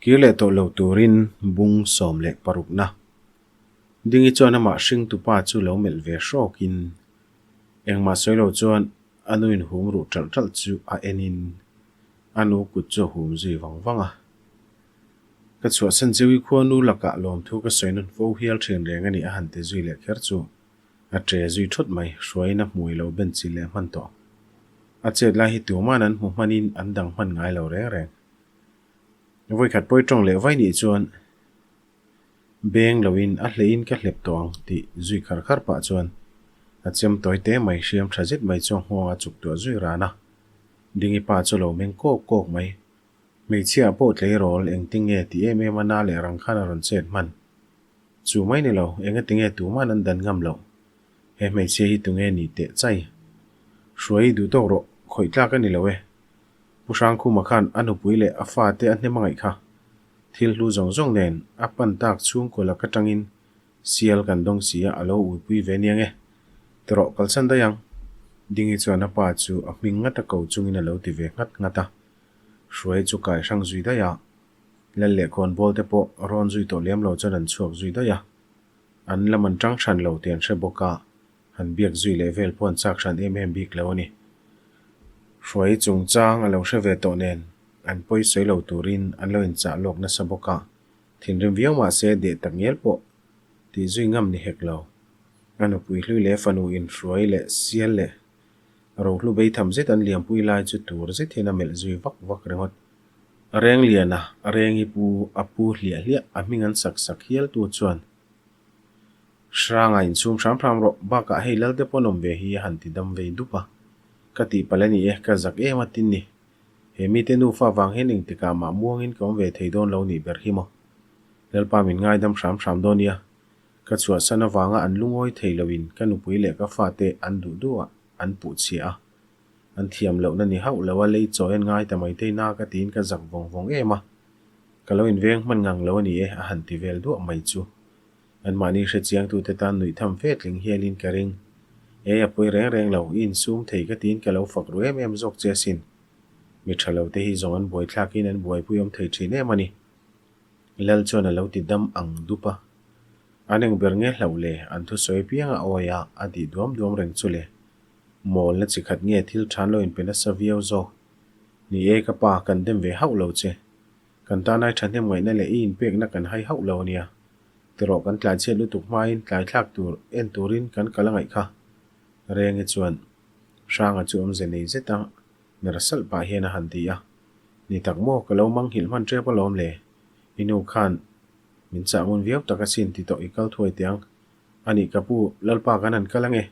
Kir leh tawh lo turin bung 16 na Dingi chuan amah hringtupa chu lo melh ve hrawkin engmah sawi lo chuan a nu inhum ruh ṭalh ṭalh chu a enin a nu kut chu a hum zui vang vang a. Ka chhuahsan Cheui khua nu lakah lawmthu ka sawi nawn fo hial ṭhin reng a ni a han ti zui leh kher chu a ṭe zui ṭhawt mai, hruaiin a hmui lo ben chi leh hman tawh. A chet lai hi tuma'n an hmu hmanin an dang hman ngai lo reng reng. Vawikhat pawi ṭawng leh vai nih chuan beng loin a hleiin ka hlep tawh ang tih zui khar khar pah chuan a chem tawi te mai hriam ṭha zet mai chu a nghawng a chuk tuah zui ran a. Dingi pa chu lo meng kawk kawk mai. Hmeichhia pawh tleirawl engtinge ti em em a na leh rang khan a rawn chet hman. Chu mai ni lo, engatinge tuman an dan ngam loh. He hmeichhia hi tunge ni teh chai. Hruai duh tawk rawh, khawih tlak a ni lo e. Pu Hrangkhuma khan a nupui leh a fate a hnem a ngaih kha. Thil hlu zawng zawng nen a pan tak chhungkaw lak atangin sial kan dawng si a, a lo uipui ve nia nge. Ti rawh, kalsan daih ang. Dingi chuan a pa chu a hming ngat a ko chungin a lo ti ve nghat nghat a. Hruai chu kai hrang zui daih a. Lal leh khawnbawl te pawh rawn zui tawh lem lo chuan an chhuak zui daih a. An lam an tang hran lo tih an hre bawk a, han biak zui leh vel pawh an chak hran em em bik lo a ni. Hruai chungchang a lo hre ve tawh nen an pawi sawi lo turin an lo inchah lawk nasa bawk a, thinrim viau mah se deh tak ngial pawh tih zui ngam ni hek lo. A nupui hlui leh fanu inhruai leh sial leh rohlu beitham zet an liampui lai chu tur zet hian a melh zui vak vak ringawt. Reng liana reng i pu a pu hliah hliah a hming an sak sak hial tu chuan Hranga inchhung hram hram rawh bakah hei Lalte pawn awm ve hi a han ti dam vei dup a. Ka tih palh a ni e, ka zak em a tin ni. He mite nufa vang hian engtikah mah muangin ka awm ve thei dawn lo nih ber hi maw. Lalpa min ngaidam hram hram dawn nia. Ka chhuahsan avanga an lungawi thei loin ka nupui leh ka fate an duh duh a an puh chhia a. An thiam lohna ni hauh lo a lei chaw en ngai ta mai te na ka tiin ka zak vawng vawng em a. Ka lo inveng hman ngang lo a ni e a han ti vel duah mai chu. Anmahni hre chiangtute tan nuih tham fe tling hialin ka ring. E a pawi reng reng lo, i insum thei ka tiin ka lo fak ru em em zawk che asin. Mi tha lo te hi zawng an buaithlakin an buaipui awm thei thin em a ni. Lal chuan a lo ti dam ang dup a. An eng ber nge hlauh le, an thusawi apiang a awi a, a tih duam duam reng chu le. Mawlna chi khat nge thil than lo inpe nasa viau zawk. Ni e ka pa, kan dem ve hauh lo che. Kan tanai thahnem ngaihna leh i inpekna kan hai hauh lo a nia. Tirawh kan tlai chhiat lutuk hmain tlai thlak tur en turin kan kal a ngaih kha. Rengi chuan Hranga chu awmze nei zet a, ner salh pah hian a han ti a. Ni tak maw, ka lo manghilh hman tep alawm le. I nu khan min chah ngun viau tak asin ti tawh i kal thuai teh ang. A nih ka pu, Lalpa kan han kal ange.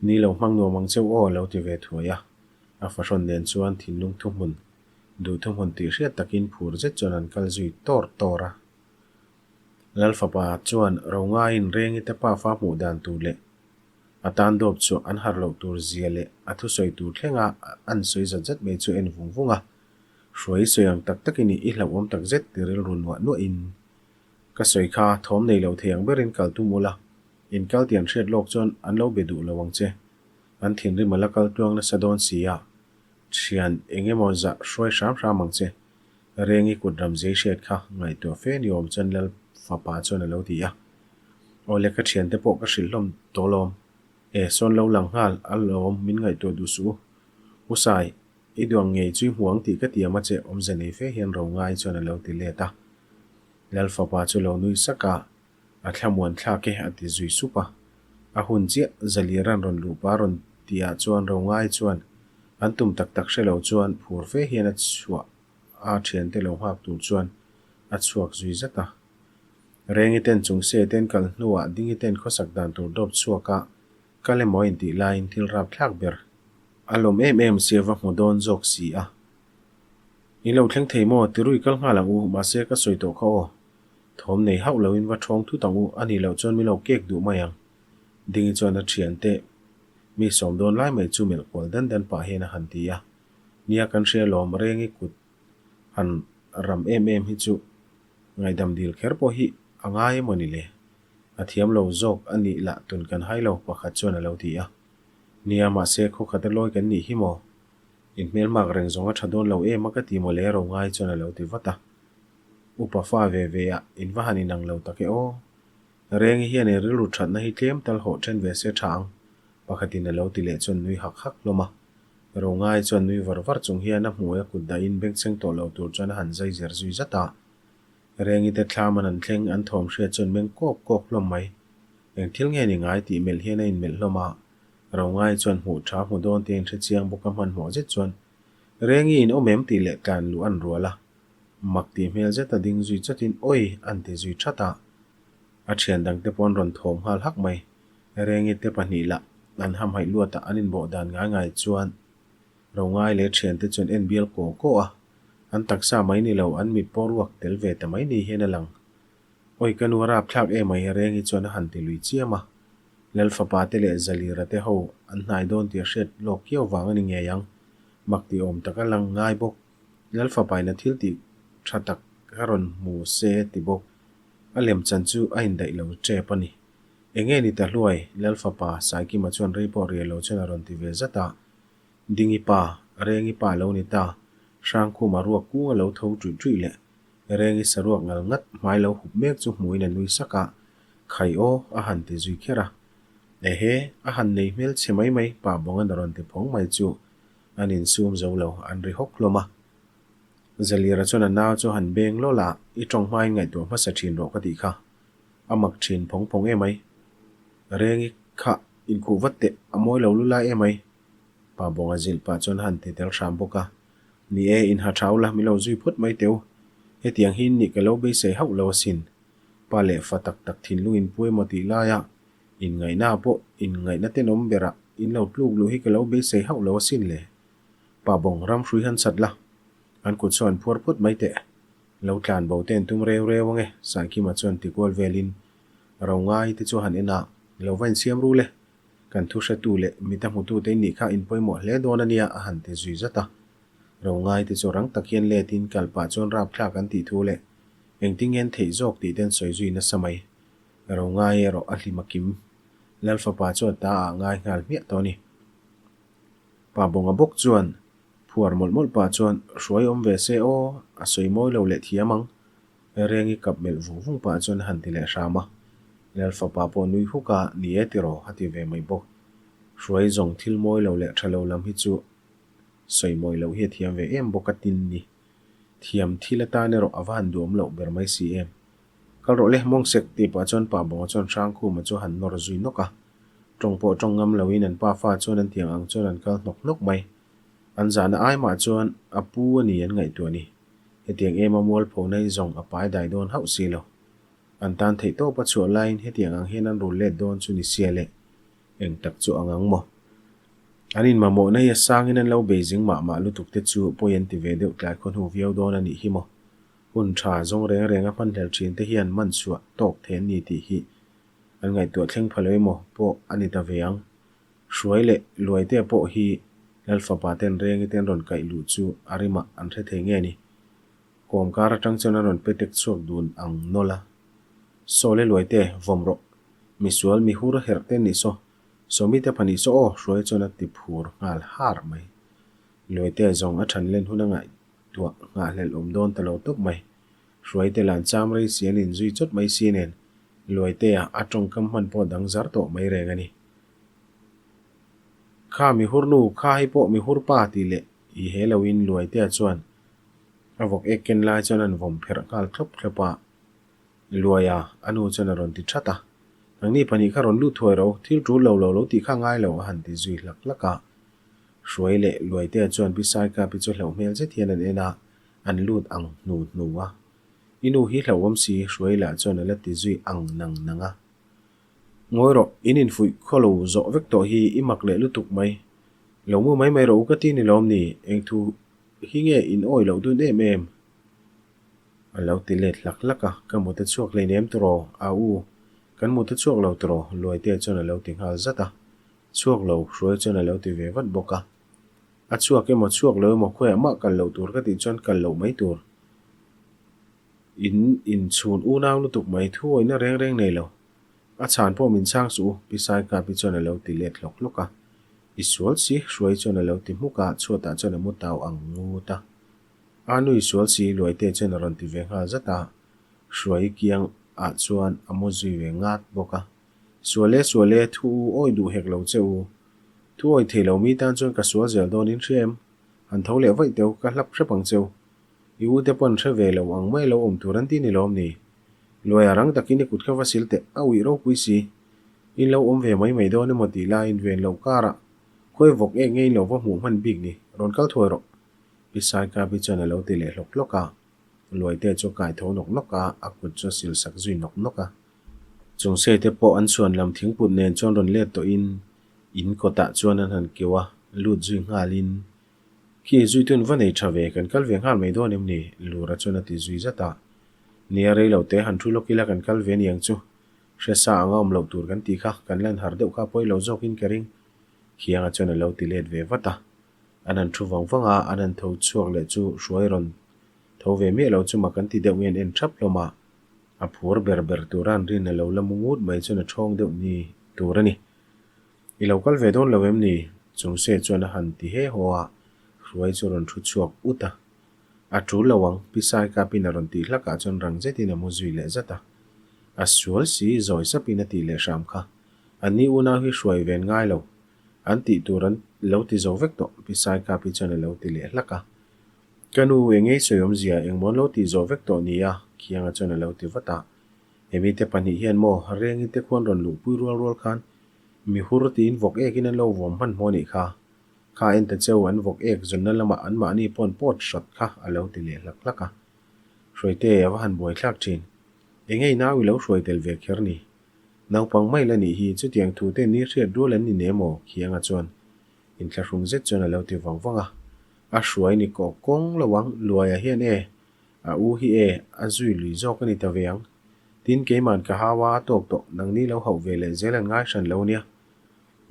Ni lo hmang nuam ang cheu aw a lo ti ve thuai a. A fahrawn nen chuan thinlung thuhmun, duh thuhmun tih hriat takin phur zet chuan an kal zui tawr tawr a. Lal fapa chuan ro ngaiin Rengi te pafa hmuh dan tur leh a tan dawp chu an harh loh tur zia leh a thusawi tur thlenga an sawi zat zat mai chu en vung vung a. Hruai sawi ang tak takin i hlauhawm tak zet ti rilru nuah nuahin ka sawi kha thawm nei lo thei ang berin kal tum ula, in kal tih an hriat lawk chuan an lo be duh lo ang che. An thinrim a la kal tluang nasa dawn si a, thian eng emaw zah hruai hram hram ang che. Rengi kut ram zei hriat kha ngaihtuah fe ni awm chuan Lal fapa chuan a lo ti a. Awle ka thiante pawh ka hrilh hlawm tawh lawm. E sawn lo lang nghal a lawm min ngaihtuah duh suh u. U Sai, i duang ngei chu i hmu ang tih ka tiam a che awmze nei fe hian ro ngai chuan a lo ti let a. Lal fapa chu lo nui sak a, a thlamuan thlak e a ti zui sup a. A hun chiah Zaliran rawn luh pa rawn tihah chuan ro ngai chuan an tum tak tak hre lo chuan phur fe hian a chhuah a thiante lo nghak tur chuan a chhuak zui zat a. Rengi ten chung se ten kal hnuah Dingi ten khawsak dan tur dawp chhuak a kal emaw intih laiin thil rap thlak ber a lawm em em sia va hmu dawn zawk si a. In lo thleng thei maw? Tirui kal nghal ang u, mahse ka sawi tawh kha aw. Thawm nei hauh loin va thawng thut ang u, a nih loh chuan min lo kek duh mai ang. Dingi chuan a thiante mi sawm dawn lai mai chu melh kual dan dan pah hian a han ti a. Nia kan hria lawm Rengi kut han ram em em hi chu ngaihdam dil kher pawh hi a ngai emaw ni le? A thiam lo zawk a nih lah tun kan hai lo pakhat chuan a lo ti a. Nia mahse khawkhat a lawi kan nih hi maw? Inhmelhmak reng zawng a tha dawn lo em a ka ti maw le ro ngai chuan a lo ti vat a. Upa fa ve ve ah in va han inang lo tak e aw. Rengi hian i rilru thatna hi tlem tal hawh then ve se tha ang, pakhatin a lo ti leh chuan nui hak hak hlawm a. Rongai chuan nui var var chung hian a hmui a kut dahin bengchheng tawh lo tur chuan a han zai zer zui zat a. Rengi te thlam an an thleng an thawm hriat chuan meng kawk kawk hlawm mai. Eng thil nge ni ngai tih melh hian a inmelh hlawm a. Rongai chuan hmuh tha hmu dawn tih a inhre chiang bawk a hmanhmawh zet chuan Rengi in awm em tih leh tlan luh an rual a. Mak tih hmel zet a ding zui chatin awi an ti zui that a. A thian dangte pawh an rawn thawm nghal hak mai. Rengi te pahnih lah an hamhaih luatah an inbawh dan ngai ngai chuan Rongai leh thiante chuan en bial kaw kaw a. An taksa mai ni lo an mit pawh ruak tel ve ta mai ni hian a lang. Awi ka nu a rapthlak em mai Rengi chuan a han ti lui chiam a. Lal fapa te leh Zalira te ho an hnai dawn tih a hriat lawk kiau vang a ni ngei ang. Mak tih awm tak a lang ngai bawk. Lal fapain a thil tih tha tak a rawn hmu se ti bawk. A lem chan chu a indaih lo tep a ni. Enge ni ta hluai? Lal fapa Saikima chuan rei pawh riah lo chuan a rawn ti ve zat a. Dingi pa, Rengi pa lo ni ta, Hrangkhuma ruak kung a lo tho ṭuih ṭuih leh Rengi saruak ngal ngat hmai lo hup mek chu hmuin a nui sak a, Khai aw, a han ti zui kher a. Ehe, a han nei hmel chhe mai mai, Pa Bawnga'n a rawn ti phawng mai chu an insum zo lo, an ri hawk hlawm a. Zalira chuan a nau chu a han beng lawlh a, I tawng hmain ngaihtuah hmasa thin rawh ka tih kha. A mak thin phawng phawng emai. Rengi kha inkhuh vat teh, a mawi lo lulai emai. Pa Bawnga zilh pah chuan a han ti tel hram bawk a. Ni e, inha tha ula, min lo zui phawt mai teh u. Hetiang hi nih ka lo beisei hauh lo asin. Pa leh fa tak tak thinlung in pu emaw tih laia inngaihna pawh inngaihna tenawm berah in lo tluk luh hi ka lo beisei hauh lo asin le. Pa Bawng ram hrui han sat la, an kut saw an phuar phawt mai teh. Lo tlan bo te an tum reu reu ange, Saikima chuan ti kual velin ro ngai te chu a han en a, lo va insiam ru le. Kan thu hretu leh mita hmutu te nih kha in pawimawh hle dawn a nia a han ti zui zat a. Ro ngai te chu rang tak hian let in kal pah chuan rapthlak an tih thu leh engtin nge an theih zawk tih te an sawi zui nasa mai. Ro ngai erawh a hlim a kim. Lal fapa chuan ta ah ngai nghal hmiah tawh a ni. Pa Bawnga bawk chuan phuar mawlh mawlh pah chuan hruai awm ve se aw, a sawi mawi lo leh thiam ang. Rengi kap melh vung vung pah chuan a han ti leh hram a. Lal fapa pawh nui huk a, ni e tiraw, a ti ve mai bawk. Hruai zawng thil mawi lo leh tha lo lam hi chu sawi mawi loh hi a thiam ve em bawk a tin ni. Thiam thil atan erawh a va han duhawm loh ber mai si em. Kal rawh le, mawng sek tih pah chuan Pa Bawnga chuan Hrangkhuma chu a han nawr zui nawk a. Tawng pawh tawng ngam loin an pa fa chuan an tiang ang chuan an kal hnawk hnawk mai. An zahna ai mah chuan a pu a ni an ngaihtuah ni. Hetiang ema mualphona hi zawng a pai dai dawn hauh si lo. An tan theih tawp a chhuah laiin hetiang ang hian an rul let dawn chu ni sia le. Eng tak chu ang ang maw? An inmamawhna hi a sangin an lo bei zing mah mah lutuk te chu pawi an ti ve deuh tlai khaw hnu viau dawn a nih hi maw? Hun tha zawng reng reng a hmanhlel thin te hian man chhuah tawk thei an ni tih hi an ngaihtuah thleng pha lo emaw pawh a ni ta ve ang. Hruai leh Luaitea pawh hi Lal fapa ten Rengi ten rawn kaih luh chu a rimah an hre thei nge ni? Kawm kar atang chuan an rawn pe tek chhuak dun ang nawlh a. Saw le Luaite, vawm rawh. Misual mi hur herh te nih saw. Sawmi te pahnih saw aw, Hruai chuan a ti phur nghal har mai. Luaitea zawng a than len hun a ngaihtuah nghahhlelh awm dawn ta lo tawp mai. Hruaite lan cham rei si an inzui chawt mai si nen Luaitea a tawngkam hman pawh dang zar tawh mai reng a ni. Kha mi hur nu, kha hei pawh mi hur pa tih leh i he loin Luaitea chuan a vawk ek ken lai chuan an vawm pherh nghal thlawp thlawp a. Luaia, a nu chuan a rawn ti that a. Nangni pahnih kha rawn lut thuai ro, thil tul lo lo lo tih kha ngai lo a han ti zui hlak hlak a. Hruai leh Luaitea chuan Pi Saikapi chu hlauh hmel zet hian an en a, an lut ang hnu hnu a. I nu hi hlauhawm si, Hruai lah chuan a la ti zui ang nang nang a. Ngawi rawh, in infuih khaw lo zawh vek tawh hi i mak leh lutuk mai. Lo mu mai mai rawh u ka ti ni lawm ni, eng thu hi nge in awi loh dun em em? A lo ti let hlak hlak a, ka mut a chhuak hleinem tiraw, a u, kan mut a chhuak lo tiraw, Luaitea chuan a lo ti nghal zat a. Chhuak lo, Hruai chuan a lo ti ve vat bawk a. A chhuak emaw chhuak lo emaw khawiah mah kal loh tur ka tih chuan kal loh mai tur. In inchhun unau lutuk mai thu awihna reng reng nei lo. A chhan pawh min chhang suh u, Pi Saikapi chuan a lo ti let hlawk hlawk a. I sual si, Hruai chuan a lo ti hmuk a, chhuatah chuan a mu tau ang ngut a. A nui sual si Luaite chuan a rawn ti ve nghal zat a, Hruai kiang ah chuan a mu zui ve ngat bawk a. Sual e sual e, thu u awi duh hek lo che u. Thu awi thei lo mi tan chuan ka sual zel dawn in hria em? Han tho leh vaih teu, ka hlap hrep ang cheu. I u te pawn hre ve lo ang mai lo awm tur an ti ni lawm ni? Luaia rang takin i kut kha va sil teh, a uih ropui si. In lo awm ve mai mai dawn emaw tih laiin ven loh karah khawi vawk ek nge in lo va hmuh hman bik ni, rawn kal thuai rawh. Pi Saikapi chuan a lo ti leh hlawk hlawk a. Luaite chu a kai tho nawk nawk a, a kut chu a sil sak zui nawk nawk a. Chungse te pawh an chhuan lam thingput nen chuan rawn let tawhin in kawtah chuan an han keuh a, lut zui nghalin, Khi zuitun va nei tha ve, kan kal ve nghal mai dawn em ni? Lura chuan a ti zui zat a. Nia rei lo te, han thu lawk ila kan kal ve niang chu. Hre sa anga awm loh tur kan ti kha, kan lan har deuh kha pawi lo zawkin ka ring. Khianga chuan a lo ti let ve vat a. An han thu vang vang a, an han tho chhuak leh chu hruai rawn tho ve miah lo chu mak an ti deuh nge an en thap hlawm a. A phur ber ber tura an rin a lo la mu ngut mai chuan a thawng deuh ni tur a ni. I lo kal ve dawn lo em ni? Chungse chuan a han ti he haw a, hruai chu a rawn thu chhuak ut a. A tul lo ang, Pi Saikapin a rawn tih hlakah chuan rang zetin a mu zui leh zat a. A sual si, zawi sapin a tih leh hram kha. Anni unau hi hruai ven ngai lo. An tih tur an lo ti zo vek tawh, Pi Saikapi chuan a lo ti leh hlak a. Ka nu, eng ei sawi awmzia, engmaw an lo tih zawh vek tawh nia, Khianga chuan a lo ti vat a. Hemi te pahnih hian maw, Rengi te khuan rawn luhpui rual rual khan mi hur tiin vawk ekin an lo vawm hmanhmawh a nih kha. Kha en ta cheu an vawk ek zawnna lamah anmahni pawn pawt hrat kha a lo ti leh hlak hlak a. Hruaite a va han buai thlak thin. Eng ei nau i lo hruai tel ve kher ni. Naupang mai la nih hi chutiang thu te ni hriat rual an ni ne maw? Khianga chuan inthlahrung zet chuan a lo ti vang vang a. A hruai ni kawk kawng lo ang, Luaia hian e, a u hi e, a zui lui zawk a ni ta ve ang. Tin, keiman ka hau a, a tawk tawh, nangni lo hauh ve leh zel an ngai hran lo nia.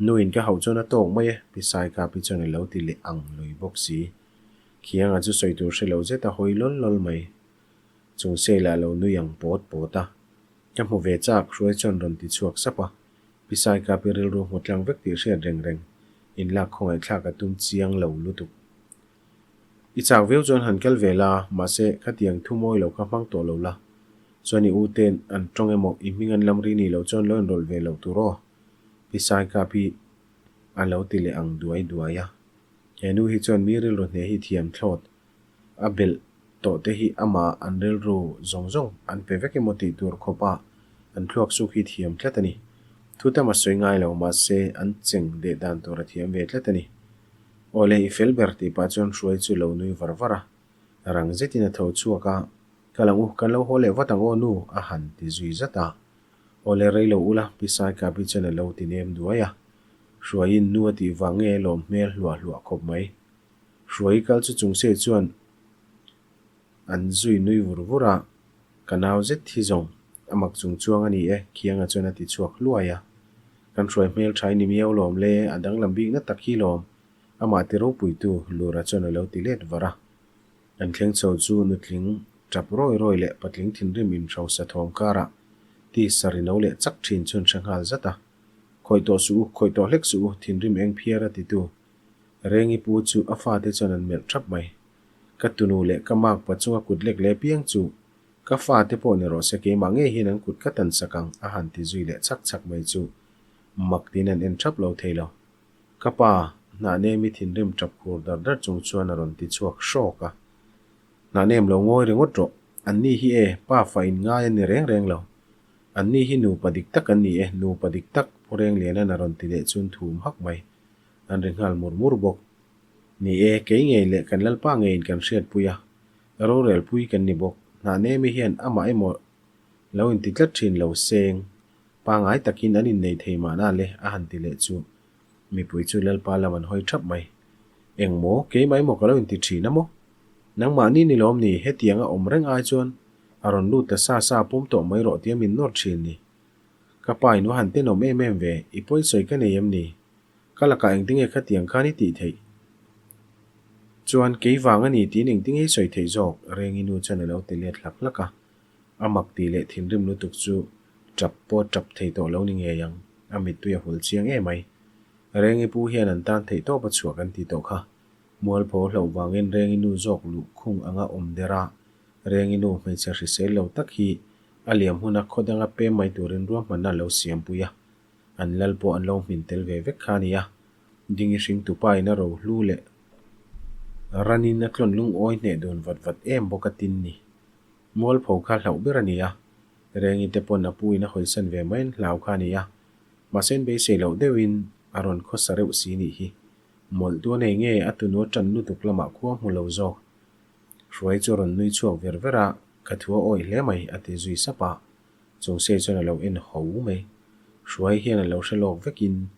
Nuin ka hauh chuan a tawk mai e, Pi Saikapi chuan a lo ti leh ang lui bawk si. Khianga chu sawi tur hre lo zet a hawi lawl lawl mai. Chung Sela a lo nui ang pawt pawt a. Ka hmu ve chak, Hruai chuan rawn ti chhuak sap a. Pi Saikapi rilru hmu tlang vek tih hriat reng reng, inlak khawngaihthlak a tum chiang lo lutuk. I chak viau chuan han kal ve la, mahse khatiang thu mawi lo kha hmang tawh lo la. Chuan i u ten an tawng emaw i hming an lam ri ni loh chuan lo inrawlh ve loh tur aw. Pi Saikapi a lo ti leh ang duai duai a. He nu hi chuan mi rilru hneh hi thiam thlawt a belh tawh te hi amah an rilru zawng zawng an pe vek emaw tih tur khawpa an thluak suk hi thiam tlat a ni. Thu tam a sawi ngai lo mahse an cheng deh dan tur a thiam ve tlat a ni. Awle i fel ber tih pah chuan Hruai chu lo nui var var a, rang zetin a tho chhuak a, Kal ang u, kan lo haw leh vat ang aw nu a han ti zui zat a. Awle rei lo ula Pi Saikapi chuan a lo ti nem duai a. Hruaiin nu a tih vang nge lawm hmel hluah hluah khawp mai. Hruai kal chu chungse chuan an zui nui vur vur a, Ka nau zet hi zawng, a mak chung chuang a ni e, Khianga chuan a ti chhuak hluai a. Kan hruai hmel tha i ni miau lawm le, a danglam bikna tak hi lawm, amah ti ropuitu Lura chuan a lo ti let var a. An thleng chho chu nutling tap rawi rawi leh patling thinrim inhrosa thawm karah tisa rino leh chak thin chuan hre nghal zat a. Khawih tawh suh u, khawih tawh hlek suh u, thinrim eng phiar a titu Rengi pu chu a fate chuan an melh thap mai. Ka tunu leh ka makpa chunga kut lek leh piang chu ka fate pawh ni rawh se keimah ngei hian an kut ka tan sak ang a han ti zui leh chhak chhak mai chu mak tiin an en thap lo thei lo. Ka pa, hnahnem i thinrim tap khur dar dar chung chuan a rawn ti chhuak hrawk a. Hnahnem lo ngawi ringawt rawh, anni hi e, pa fa in ngai an ni reng reng lo. Anni hi nupa dik tak an ni e, nupa dik tak, Pu Rengliana'n a rawn ti leh chuan thum hak mai. An ri nghal mur mur bawk. Ni e, kei ngei leh kan Lalpa ngeiin kan hriatpui a, rorelpui kan ni bawk. Hnahnem i hian amah emaw lo inti tlat thin lo seng, pangai takin an innei thei mahna le a han ti leh chu mipui chu Lalpa lam an hawi thap mai. Eng maw, keimah emaw ka lo inti thin a maw? Nangmahni ni lawm ni, hetianga awm reng ai chuan a rawn lut ta sa sa pawm tawh mai rawh tia min nawr thin ni. Ka pa in va han tenawm em em ve, i pawisawi ka nei em ni? Ka lakah engtinge khatiang khan i tih theih? Chuan kei vang a ni tiin engtinge i sawi theih zawk? Rengi nu chuan a lo ti let hlak hlak a. A mak tih leh thinrim lutuk chu tap pawh tap thei tawh lo ni ngei ang, a mittui a hul chiang em mai. Rengi pu hian an tan theih tawp a chhuah kan ti tawh kha. Mualpho hlauh vangin Rengi nu zawk luh khung anga awm der a, Rengi nu hmeichhe hrisel lo tak hi a liam huna khaw danga pem mai turin ruahmanna a lo siampui a, an lal pawh an lo hmin tel ve vek kha a ni a. Dingi hringtupa in a rohlu leh ranin a tlawn lungawi hneh dun vat vat em bawk a tin ni. Mualpho kha hlauh ber a ni a, Rengi te pawn a pu in a hawisan ve mai an hlau kha a ni a, mahse an beisei loh deuhin a rawn khawsa reuh si nih hi. Mawlh tu a nei nge a tunu a tan lutuk lamah khua hmu lo zawk. Hruai chu a rawn nui chhuak ver ver a, ka thu a awih hle mai a ti zui sap a, Chungse chuan a lo en ho mai. Hruai hian a lo hre lawk vekin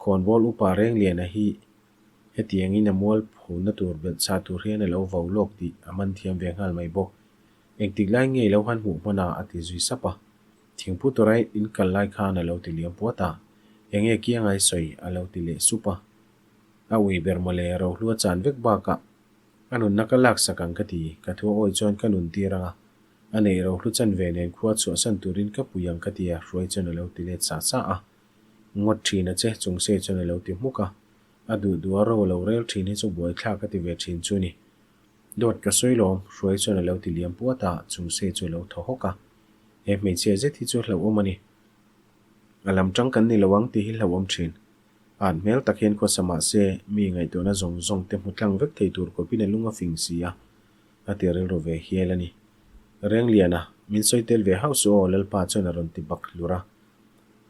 Khawnbawl upa Rengliana hi hetiangin a mual phona tur belh chah tur hian a lo vo lawk tih a man thiam ve nghal mai bawk. Engtik lai nge i lo han hmuh hman a? a ti zui sap a. Thingpu tura in kal lai khan a lo ti liam puat a. Enge kianga i sawi? a lo ti leh sup a. A ui ber mawle rohlua chan vek bakah a nunna ka laksak ang ka ti, ka thu a awi chuan ka nun tir ang a. A neih rohlu chan ve nen khua chhuahsan turin ka pui ang ka ti a, hruai chuan a lo ti let sa sa a. Ngawt thin a che, Chungse chuan a lo ti hmuk a. A duh duh a ro a lo rel thin hi chu buaithlak a ti ve thin chu ni. Dawt ka sawi lawm, Hruai chuan a lo ti liam puat a, Chungse chu a lo thaw hawk a. He hmeichhia zet hi chu hlauhawm a ni. A lam tang kan ni lo ang tih hi hlauhawm thin. At hmel tak hian khawsa mah se, mi ngaihtuahna zawng zawng te hmu tlang vek thei tur kawpin a lung a fing si a, a ti rilru ve hial a ni. Rengliana, min sawi tel ve hauh suh aw, Lalpa chuan a rawn ti bak hlur a.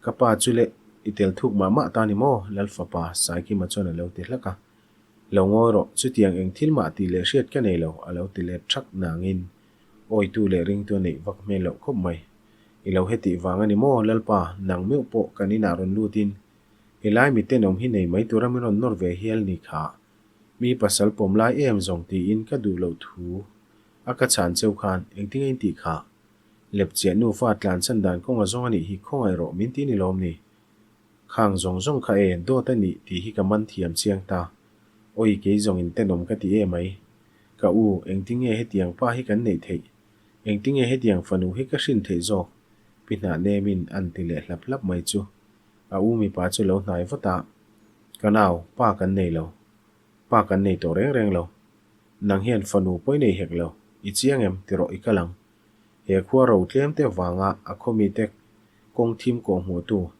Ka pa chu le, i tel thuk mah mah ta ni maw? Lalfapa Saikima chuan a lo ti hlak a. Lo ngawi rawh, chutiang eng thil mah tih leh hriat ka nei lo, a lo ti let thak nangin awitu leh ringtu a neih vak hmel loh khawp mai. I lo hetih vang a ni maw, Lalpa, nang meuh pawh kan inah rawn lutin helai mi tenawm hi nei mai tura min rawn nawr ve hial ni kha. Mi pasal pawm lai em zawng tiin ka duh loh thu a ka chhan cheu khan engtinge in tih kha? Lepchiah nufa tlan chhan dan kawnga zawng a nih hi khawngaih rawh min ti ni lawm ni? Khang zawng zawng kha e, dawt a nih tih hi ka man thiam chiang ta. Awi kei zawng in tenawm ka ti em mai. Ka u, engtinge hetiang pa hi kan neih theih? Engtinge hetiang fanu hi ka hrin theih zawk? Pi hnah nemin an ti leh hlap hlap mai chu. A u mipa chu lo hnai vat a, Ka nau, pa kan nei lo. Pa kan nei tawh reng reng lo. Nang hian fanu pawi nei hek lo. I chiang em? Ti rawh i kal ang. He khua ro tlem te vanga a khawmite kawng thim kawh hmuhtu,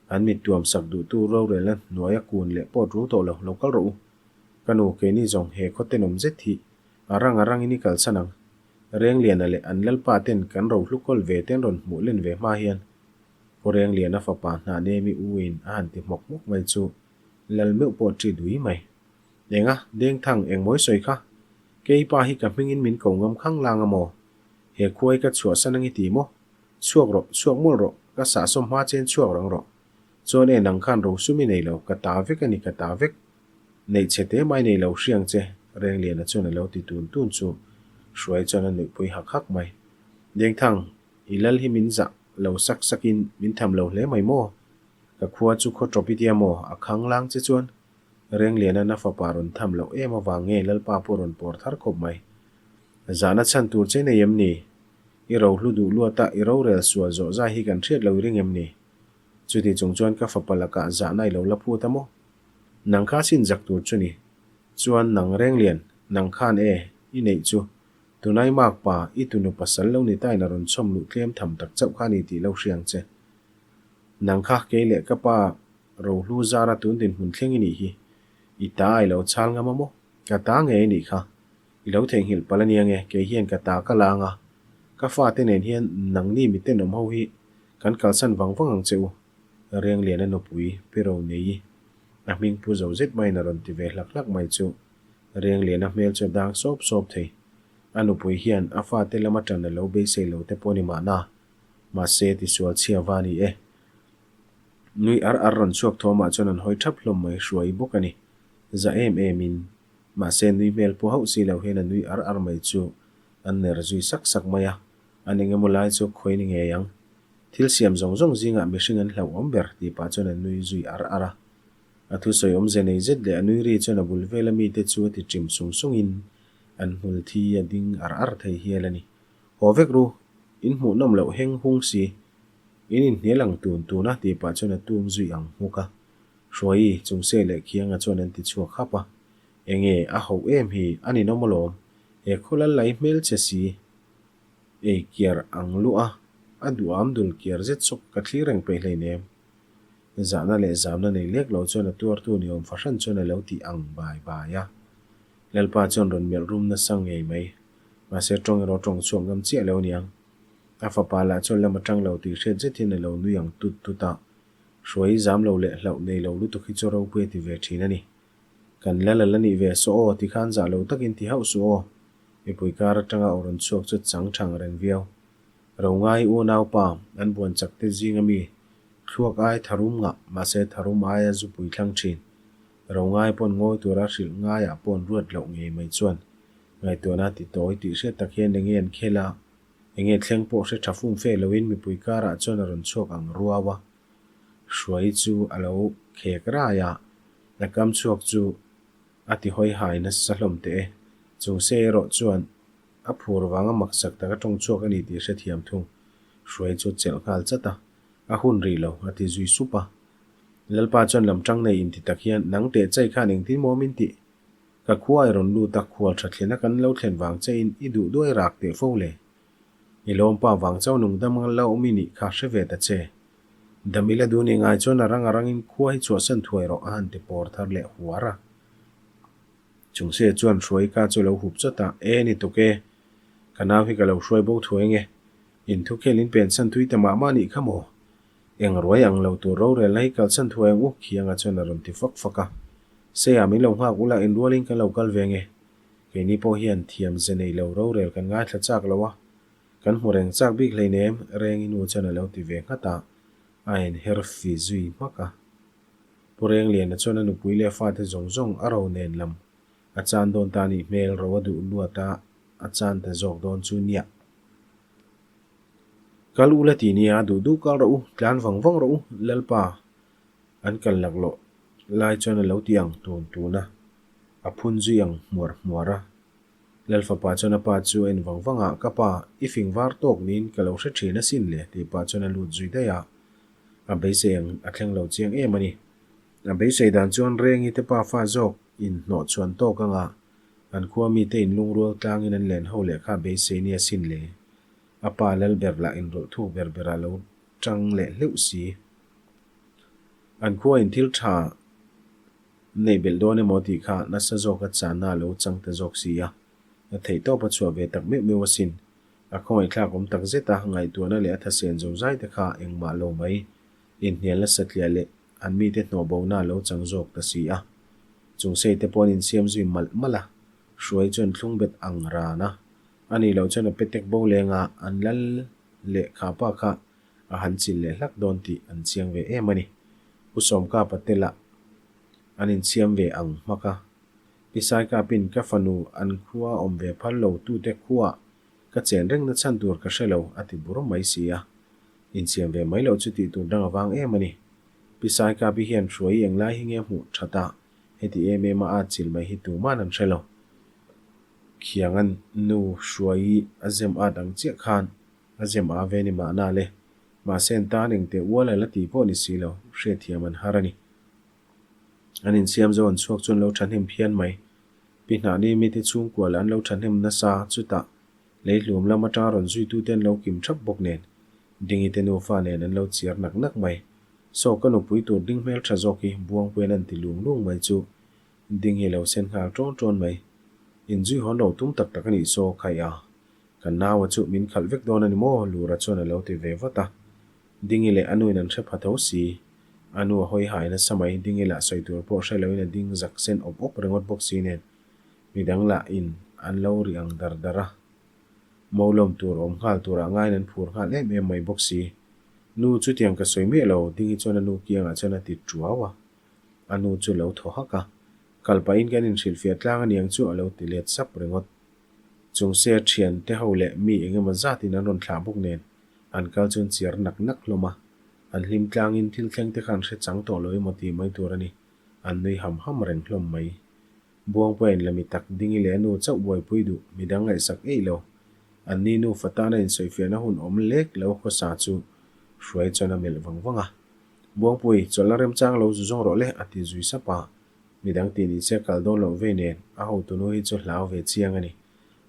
an mit tuam sak duhtu rorelna hnuaia kun leh pawt rul tawh lo, lo kal rawh u. Ka nu, keini zawng he khaw tenawm zet hi a rang a rangin i kalsan ang. Rengliana leh an lalpa ten kan ro hlukawl ve ten rawn hmuh len ve hma hian Pu Rengliana fapa hnah nemi u in a han ti hmawk hmawk mai chu lal meuh pawh ṭi dui mai. Enga, Dengthang, engmawi sawi kha? Kei pa hi ka hmingin min ko ngam khang lang a maw? He khuai ka chhuahsan angi ti maw? Chhuak rawh, chhuak mawlh rawh, ka sahsawm hma chen chhuak rang rawh. Chuan e nang khan rosum i nei lo, ka ta vek a ni, ka ta vek. Neih chhe te mai nei lo hriang che, Rengliana chuan a lo ti tun tun chu Hruai chuan a nuihpui hak hak mai. Dengthang, i lal hi min zah lo sak sakin min tham lo hle mai maw? Ka khua chu khaw tawp i tia maw? A khang lang che chuan Rengliana na fapa rawn tham loh em avang nge Lalpa pawh rawn pawr thar khawp mai. Zahna chhan tur che nei em ni? I rohlu duh luata i rorel sual zawh zai hi kan hriat lo i ring em ni? Chuti chung chuan ka fapa lakah zahna i lo la phut a maw? Nang kha sin zak tur chu ni. Chuan nang Renglian, nang khan e, i neih chu. Tunai mak pa, i tunu pasal lo ni tain a rawn chhawm luh tlem tham tak chauh kha ni tih lo hriang che. Nang kha kei leh ka pa Rohlu zara tun dinhmun thleng i nih hi. I ta i lo chhal ngam a maw? Ka ta ngei i nih kha. I lo theihnghilh palh a nia nge, kei hian ka ta ka la ang a. Ka fate nen hian nangni mitenawm ho hi kan kalsan vang vang ang che u. Rengliana nupui Piro nei a hming pu zo zet maiin a rawn ti ve hlak hlak mai chu Rengliana hmel chu a dang sawp sawp thei. A nupui hian a fate lama tan a lo beisei lo te pawh a ni mahna. Mahse tisual chhia va a ni e. Nui ar ar rawn chhuak thawmah chuan an hawi thap hlawm mai hruai bawk a ni. Za em em in. Mahse nui hmel pawh hauh si lo hian a nui ar ar mai chu an ner zui sak sak mai a, an eng emaw lai chu khawi ni ngei ang. Thil siam zawng zawng zingah mihring an hlauhawm ber tih pah chuan an nui zui ar ar a. A thusawi awmze nei zet leh a nui ri chuan a bul vela mite chu a ti ṭim sung sungin an hmul thi a ding ar ar thei hial a ni. Haw vek ru, in hmuhnawm loh heng hung si. In inhnial ang tun tun a tih pah chuan a tum zui ang hmuk a. Hruaii, Chungse leh Khianga chuan an ti chhuak hap a. Enge a hoh em hi a ninawm alawm, he khawlal lai hmelchhe si ei kiar ang luah a, a duham dul kiar zet sawk ka thlir reng peih hleinem. Zahna leh zamna nei lek lo chuan a tuartu ni awm fahran chuan a lo ti ang bai bai a. Lalpa chuan rawn melh rum nasa ngei mai. Mahse tawng erawh tawng chhuak ngam chiah lo niang. A fapa lah chuan lam atang lo tih hriat zet hian a lo nui ang tut tut a. Hruai zam lo leh hlauh nei lo lutuk hi chu ropui a ti ve thin a ni. Kan la la la nih ve saw aw tikhan zah lo takin ti hauh suh aw. Mipui kar atanga aw rawn chhuak chu chang thang reng viau. Rongai unaupa an buan chak te zinga mi thluak ai tharum ngah mahse tharum aia zupui thlang thin. Rongai pawn ngawi tura hrilh ngaiah pawn ruat loh ngei mai chuan ngaihtuahna ti tawi tih hriat tak hian enge an khel a, enge thleng pawh hre tha fum fe loin mipui karah chuan a rawn chhuak ang ruau a. Hruai chu a lo khek rai a, a kam chhuak chu a ti hawi hai nasa hlawm teh e. Chung se erawh chuan a phur vanga maksak taka tawng chhuak a ni tih hrethiam thung. Hruai chu chelh nghal chat a, a hun rih lo a ti zui sup a. Lalpa chuan lam tang nei inti tak hian nang teh chai khan engtin maw min tih? Ka khua i rawn lut a, khual tha thlena kan lo thlen vang che in i duh duai rak teh fo le. I lawmpa vang chauh nung dam la awm i nih kha hre ve ta che. Dam ila dun i ngai chuan a rang a rangin khua hi chhuahsan thuai rawh a han ti pawr thar leh huar a. Chungse chuan hruai ka chu lo hup chawt a, E ni tuk e, ka nau hi ka lo hruai bo thuai nge. In thu khel in pensan tui ta mah mah nih kha maw? Eng ruai ang lo tur rorelna hi kalsan thuai ang u, Khianga chuan a rawn ti fak fak a. Seia min lo nghak ula inrualin kan lo kal ve nge. Keini pawh hian thiam ze nei lo rorel kan ngaithla chak lo a, kan hmu reng chak bik hleinem, Rengi nu chuan a lo ti ve nghat a, a inher fi zui hmak a. Pu Rengliana chuan a nupui leh a fate zawng zawng a ro nen lam a chan dawn ta nih hmel ro a duh luat a, a chan ta zawk dawn chu nia. Kal u la ti nia, duh duh kal rawh u, tlan vang vang rawh u, Lalpa an kal laklawh lai chuan a lo ti ang tun tun a, a phun zui ang hmuar hmuar a. Lal fapa chuan a pa chu a en vang vang a, Ka pa, i fing var tawk niin ka lo hre thin asin le, tih pah chuan a lut zui daih a. A beisei ang a thleng lo chiang em a ni. A beisei dan chuan Rengi te pa fa zawk in hnawh chhuan tawk anga an khua mite in lungrual tlangin an len ho leh kha beisei nia sin le. A pa lal ber lah inrawlh thuk ber berah lo tang leh hleuh si. An khua in thil tha neih belh dawn emaw tih kha nasa zawka channa a lo chang ta zawk si a, a theihtawp a chhuah ve tak meuh meuh asin. A khawngaihthlak awm tak zet a, ngaihtuahna leh a thasen zozai te kha engmah lo mai, inhnialna satliah leh an mite hnawhbona a lo chang zawk ta si a. Chungsei te pawh an insiam zui malh malh a, hruai chuan thlung bet ang ran a, a nih loh chuan a petek bo leng a, an lal leh kha pa kha a han chil leh hlak dawn tih an chiang ve em a ni. Pu Sawmkapa te lah an insiam ve ang hmak a. Pi Saikapin ka fanu an khua awm ve phal lo tute khuaah ka chen reng na chhan tur ka hre lo a ti bur mai si a. Insiam ve mai loh chu tih tur dang avang em a ni. Pi Saikapi hian hruai englai hi nge hmuh that a, heti em em a at chil mai hi tuman an hre lo. Khiangan nu hruai a zem at ang chiah khan A zem a ve ni mahna le. Mahse an tan engte ual a la ti pawh ni si lo, hriatthiam an har a ni. An insiam zo an chhuak chuan lo thahnem phian mai. Pi Hnahni mite chhungkua lah an lo thahnem nasa, chutah leihlum lam atanga rawn zuitute an lo kim thap bawk nen, Dingi te nufa nen an lo chiar nak nak mai. Saw ka nupui tur ding hmel tha zawk hi Buangpuian an ti lung lung mai chu Dingi lo sen nghal tawn tawn mai. Inzui hawn lo tum tak tak a nih saw khaih a. Kan naua chu min khalh vek dawn a ni maw? Lura chuan a lo ti ve vat a. Dingi leh a nuin an hre pha tho si. A nu a hawi hai nasa mai, Dingi lah sawi tur pawh hre loin a ding zak sen awp awp ringawt bawk si nen midang lah in an lo ri ang dar dar a. Mo lawm tur awm nghal turah ngaiin an phur nghal em em mai bawk si. Nu chutiang ka sawi miah lo, Dingi chuan a nu kiangah chuan a ti tuau a. A nu chu lo thaw hak a. Kal pahin kan inhrilhfiah tlang a niang chu a lo ti let sap ringawt. Chung se thian te ho leh mi eng emaw zatin an rawn thlah bawk nen an kal chuan chiar nak nak hlawm a, an hlim tlangin thil thleng te kha an hre chang tawh lo emaw tih mai tur a ni, an nui ham ham reng hlawm mai. Buangpuia in la mi tak Dingi leh a nu chauh buaipui duh midang ngaihsak eih lo. An ni nufa tana insawifiahna hun awm lek lo khawsa chu hruai chuan a melh vang vang a. Buangpui, chawlhna remchang lo zu zawng rawh le a ti zui sap a. Midang tih ni se kal dawn loh vei nen, a hotunu hi chu hlau ve chiang a ni.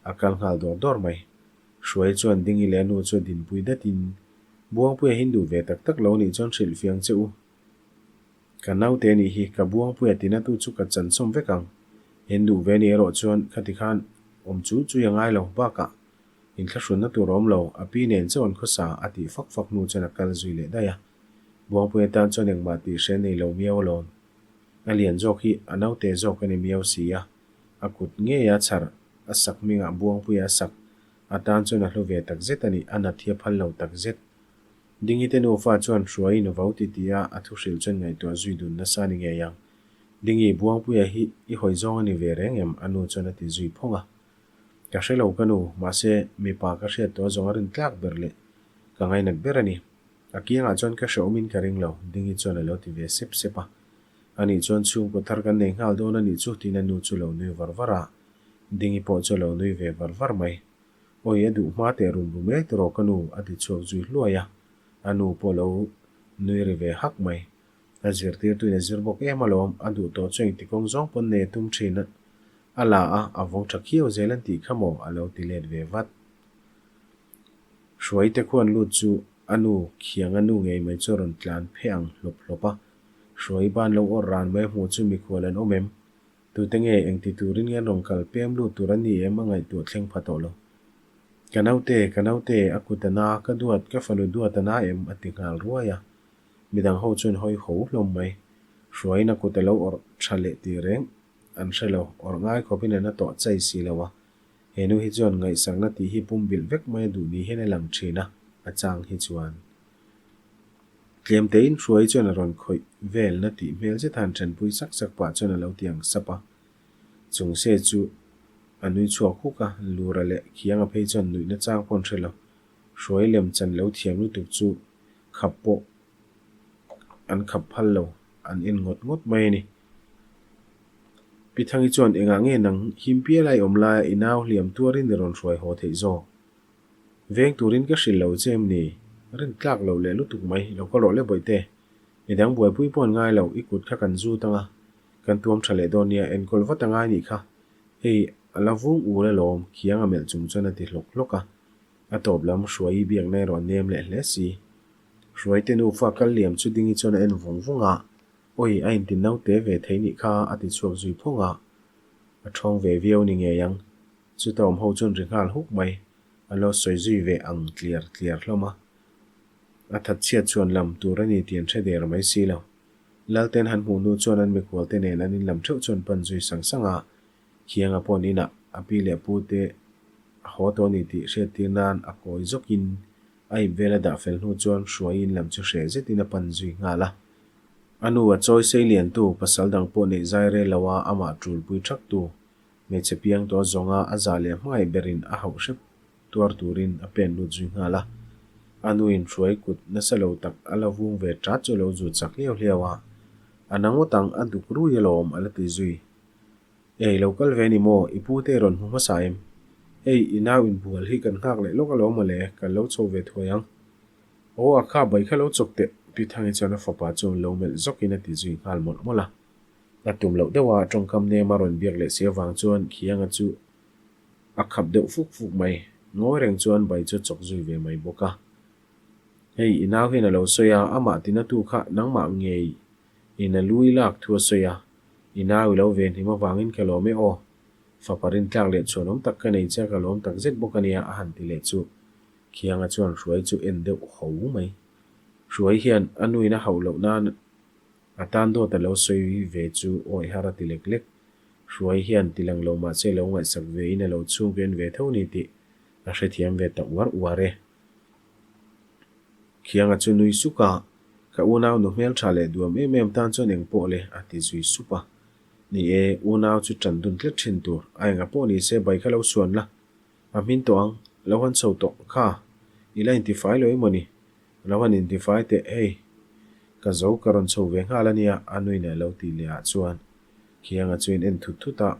A kal nghal dawr dawr mai. Hruai chuan Dingi leh a nu chu a dinpui datin, Buangpuia hi duh ve tak tak lo nih chuan hrilh fiang che u. Ka naute a nih hi, ka Buangpuia tinatu chu ka chansawm vek ang. In duh ve nih erawh chuan khati khan awm chu chui a ngai lo bakah inthlahrunna tur a awm lo, a pi nen chauh an khawsa a tih fak fak hnu chuan a kal zui leh daih a. Buangpuia tan chuan engmah tih hre nei lo miau alawm. A lian zawk hi a naute zawk a ni miau si a, a kut ngeia chhar a sak hmingah Buangpuia a sak a tan chuan a hlu ve tak zet a ni, a nat hi a phal lo tak zet. Dingite nufa chuan hruaiin a vo ti ti a, a thu hrilh chuan ngaihtuah zui dun nasa a ni ngei ang. Dingi, Buangpuia hi i hawi zawng a ni ve reng em? a nu chuan a ti zui phawng a. Ka hre lo ka nu, mahse mipa ka hriat tawh zawng a rin tlak ber leh ka ngainat ber a ni. A kiangah chuan ka hrehawmin ka ring lo, Dingi chuan a lo ti ve sep sep a. Ani chuan chhungkaw thar kan nei nghal dawn a nih chu tiin a nu chu lo nui var var a. Dingi pawh chu a lo nui ve var var mai. Awi a duh hma teh rum rum rei tawh ka nu a ti chhuak zui hluai a. A nu pawh lo nui ri ve hak mai. A zirtirtuin a zir bawk em alawm, a duh tawh chu engti kawng zawng pawn nei a tum thin a. A la a, a vawng tha khiau zel an tih kha maw a lo ti let ve vat. Hruaite khuan lut chu a nu khiang a nu ngei mai chu a rawn tlan phe ang hlawp hlawp a. Hruai ban lo awrh ran mai a hmuh chu mikhual an awm em? Tute nge engti turin nge an rawn kal pem lut tur an ni em a ngaihtuah thleng pha tawh lo. Ka naute, ka naute, a kut a na, ka duat, ka fanu duat a na em? a ti nghal ruai a. Midang ho chuan hawi ho hlawm mai. Hruaiin a kut a lo awrh tha leh tih reng an hre lo, awrh ngai khawpin a na tawh chai si lo a. He nu hi chuan ngaihsakna tih hi pumbilh vek mai a duh ni hian a lang thin a, a chang hi chuan. Tlem tein Hruai chuan a rawn khawih vel na tih hmel zet han thenpui sak sak pah chuan a lo ti ang sap a. Chung se chu a nui chhuak huk a, Lura leh Khianga phei chuan nuihna chang pawh an hre lo. Hruai lem chan lo thiam lutuk chu khap pawh an khap phal lo, an en ngawt ngawt mai a ni. Pi Thangi chuan engah nge nang him pial a i awm laia i nau hliam tuarin i rawn hruai haw theih zawk? Veng turin ka hrilh lo che em ni? Rin tlak loh leh lutuk mai, lo kal rawh le bawihte. Midang buaipui pawh an ngai lo, i kut kha kan zut anga, kan tuam tha leh dawn nia, enkawl vat a ngai nih kha. Hei, a la vung ul alawm, khiang a melh chung chuan a ti hlawk hlawk a. A tawp lam Hruaii biakna erawh a nem leh hle si. Hruaite nufa kal liam chu Dingi chuan a en vung vung a, Awi, a inti naute ve thei nih kha, a ti chhuak zui phawng a. A thawng ve viau ni ngei ang. Chuta awm ho chuan ri nghal huk mai. A lo sawi zui ve ang tliar tliar hlawm a. A that chhiat chuan lam tur a ni tih an hre der mai si lo. Lalten han hmuh hnu chuan an mikhual te nen an inlam theuh chuan pan zui sang sang a. Khianga pawn inah a pi leh pu te a haw tawh a ni tih hriattir nan a kawi zawkin a ip vel a dah fel hnu chuan Hruaiin lam chu hreh zetin a pan zui nghal a. A nu a chawi sei liantu pasal dang pawh neih zai rel lo a amah tulpui thaktu Hmeichhe piang tawh zawnga a za leh hmangaih berin a hauh hrep tuar turin a pen lut zui nghal a. A nuin hruai kut nasa lo tak a la vung ve tat chu a lo zut chak hliau hliau a. A na ngawt ang a duk rui alawm a la ti zui. Ei, lo kal ve ni maw? I pu te rawn hmu hmasa em? Hei, i nau inbual hi kan nghak leh lawk alawm mawle, kan lo chho ve thuai ang. Aw, a kha bai kha lo chawk teh, Pi Thangi chuan a fapa chu lo melh zawkin a ti zui nghal mawlh mawlh a. A tum loh deuh a, tawngkam nem a rawn biak leh si avang chuan Khianga chu a khap deuh fuk fuk mai. Ngawi reng chuan bai chu a chawk zui ve mai bawk a. Hei, i nau hian a lo sawi a, amah tinatu kha nangmah ngei in a lui lak thu a sawi a, i nau i lo venhim avangin ka lawm e aw. Fapa rintlak leh chhuanawm tak ka nei che a, ka lawm tak zet bawk a nia a han ti leh chu Khianga chuan Hruai chu en deuh ho mai. Hruai hian a nuin a hauh loh nan A tan dawt a lo sawi ve chu awi har a ti lek lek. Hruai hian ti lang lo mahse lo ngaihsak ve in a lo chhung ken ve tho ni tih a hrethiam ve ta uar uar e. Khianga chu nui suk a, Ka unau nu hmeltha leh duam em em tan chuan eng pawh le a ti zui sup a. Ni e, unau chu tan dun tlet thin tur, a enga pawh ni se bai kha lo suan la, a hmin tawh ang, lo han chho tawh kha, i la intifai lo emaw ni? Lo han intifai teh, hei, ka zo ka rawn chho ve nghal a nia, a nuin a lo tih leh ah chuan Khianga chuin en thut thut a,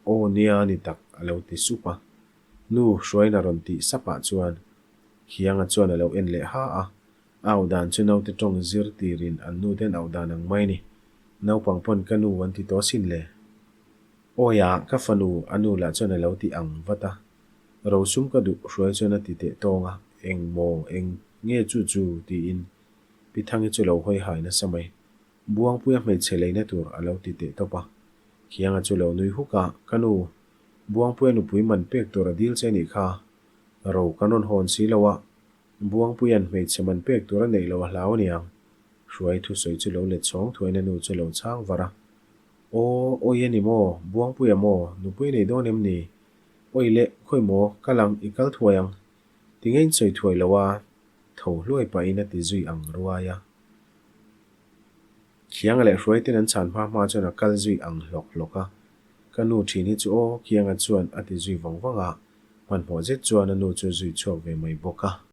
Aw nia ni tak, a lo ti sup a. Nu Hruaina rawn tih sap ah chuan Khianga chuan a lo en leh ha a, a auh dan chu naute tawng zir tirin an nu ten auh dan ang mai ni. Naupang pawn ka nu an ti tawh asin le. Awi a, ka fanu, a nu lah chuan a lo ti ang vat a. Rosum ka duh hruai chuan a ti teh tawng a, eng maw, eng nge chu chu? tiin Pi Thangi chu lo hawi hai nasa mai. Buangpuia hmeichhe leina tur a lo ti teh tawp a. Khianga chu lo nui huk a, Ka nu, Buangpuia nupui man pek tur a dil che nih kha. Ro kan rawn hawn si lo a, Buangpuia'n hmeichhe man pek tur a neih lo a hlau aniang. Hruai thusawi chu lo let chhawng thuain a nu chu lo chhang var a. Aw, awi a ni maw? Buangpuia maw? Nupui nei dawn em ni? Awi le, khawi maw? Kal ang, i kal thuai ang. Tinge in sawi thuai lo a? Tho hluai pahin a ti zui ang ruai a. Khianga leh Hruaiten an chhan hma hma chuan a kal zui ang hlawk hlawk a. Ka nu thin hi chu aw, Khianga chuan a ti zui vang vang a. Hmanhmawh zet chuan a nu chu a zui chhuak ve mai bawk a.